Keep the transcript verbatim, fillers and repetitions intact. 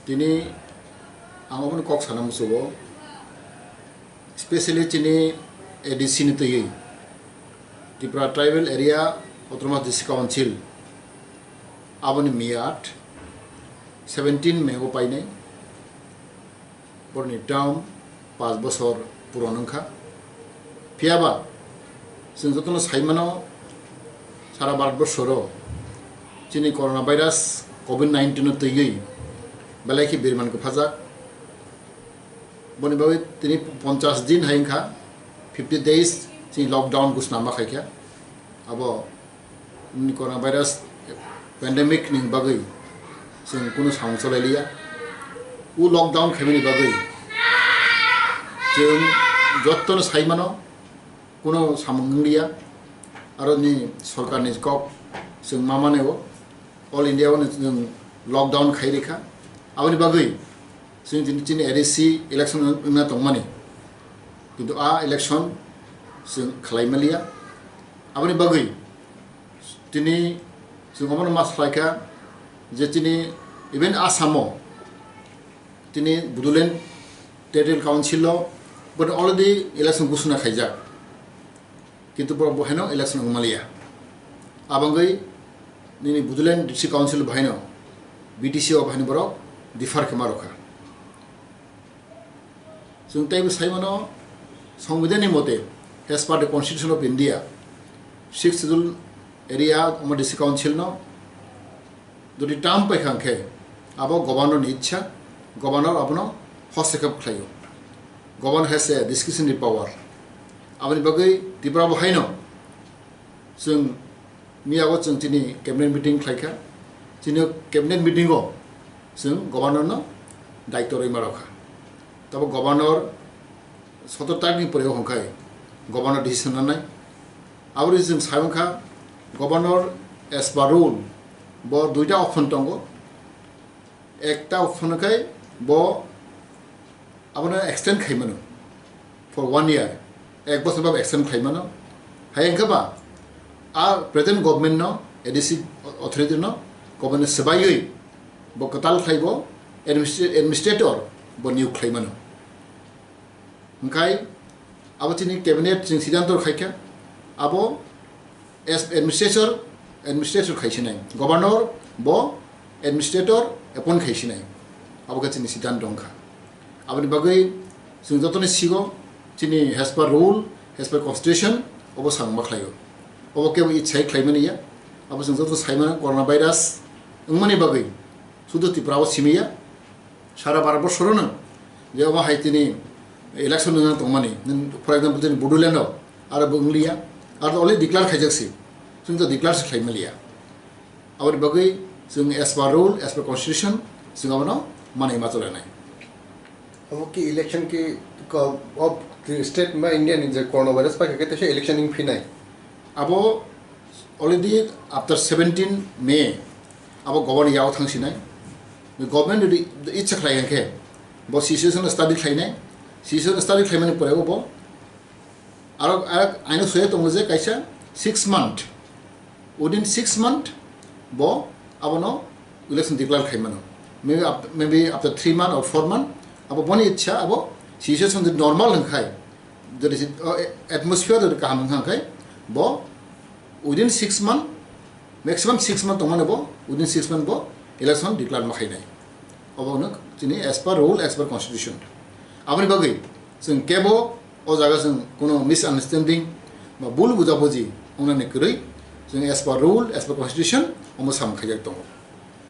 Tini ang obono kok sana musugo, specially chini A D C ni twiwi Tripura Tribal Area Autonomous District Council aboni miyat seventeen May o painai, borni term paanch bosor puron wngkha. Phiyaba chwng jotono saimano, sara Bharatborsoro chini coronavirus covid nineteen no twiwi belai khe birman kwphajak. Boni bagwi tini ponchash din hai wngkha, fifty days chini lockdown gusna ma khaikha. Abo ni coronavirus pandemic ni bagwi chwng kunu samung cholai liya. U lockdown khaimani bagwi chwng jottono saimano, kunu samung wng liya. Aro ni sorkar ni kok chwng ma mane o, all India o chwng lockdown khai rikha. Aboni bagwi chwng chini, chini A D C election wngna tongmani, kintu a election chwng khlai maliya. Aboni bagwi tini chwng omono ma salaikha je chini even Assam o tini Bodoland Territorial Council o but already election gusuna khaijak, kintu borok bo haino election wng maliya. Abangwi nini Bodoland District Council bo haino B D C o bo haino borok differ khe ma rokha. Chwng teibo sai mano, Songbidanni mote, as per the Constitution of India, Sixth Schedule area omo District Council no jodi term paikha hwnkhe, abo Governor ni ichha, Governor abono hostekhep khlaio. Governor has a discretionary power. Aboni bagwi Tripura bo haino chwng miya o chwng chini cabinet meeting khlaikha, chini cabinet meeting o chwng Governor no daityo rwima rokha. Tabo Governor sotor tarikh ni pore o hwnkhai Governor decision nanai. Aboni chwng sai wngkha Governor as per rule bo duita option tongo. Ekta option khai bo abono extend khai mano for one year, ek bosor ba extend khai mano. Hai wngkha ba a present government no, A D C authority no, government swbaiwi bo kwtal khai bo administra-, administrator bo niyok khai mano. Hwnkhe abo chini cabinet chwng siddhanto khaikha, abo as administrator, administrator khaisinai, governor bo administrator appoint khaisinai, abo khe chini siddhanto wngkha. Aboni bagwi chwng jotoni sigo chini as per rule, as per constitution obo samung ma khlaio. Obo kebo ichai khlaimani ya, abo chwng joto saimano coronavirus wngmani bagwi sudu Tripura o simi ya, sara Bharatborsorono je obo hai tini election wngna tongmani, for example, tini Bodoland o aro bo wngliya, aro already declare khaijak si, chwng to declare se khlai maliya. Aboni bagwi chwng as per rule, as per constitution, chwng abono manwi ma cholainai. Abo ki election ki ko-, of the state ma India ni je coronavirus paikha khe teisa election wng phinai. Abo already after seventeen May abo governor yao thangsinai. The government jodi ichha khlai hwnkhe bo situation study khlainai. Situation study khlaimani pore bo aro, aro aino soya tongo je kaisa six month, within six month bo abono election declare khaimano. Maybe after, maybe after three month or four month, abo boni ichha abo situation jodi normal hwnkhai, jodi si-, o, atmosphere jodi kaham wngkha hwnkhai, bo within six month, maximum six month tongmani bo, within six month bo election declare ma khainai. Obo hwno chini as per rule, as per constitution. Aboni bagwi chwng kebo o jaga chwng kuno misunderstanding ba bul bujabuji wngnani kwrwi, chwng as per rule, as per constitution omo sam khaijak tongo.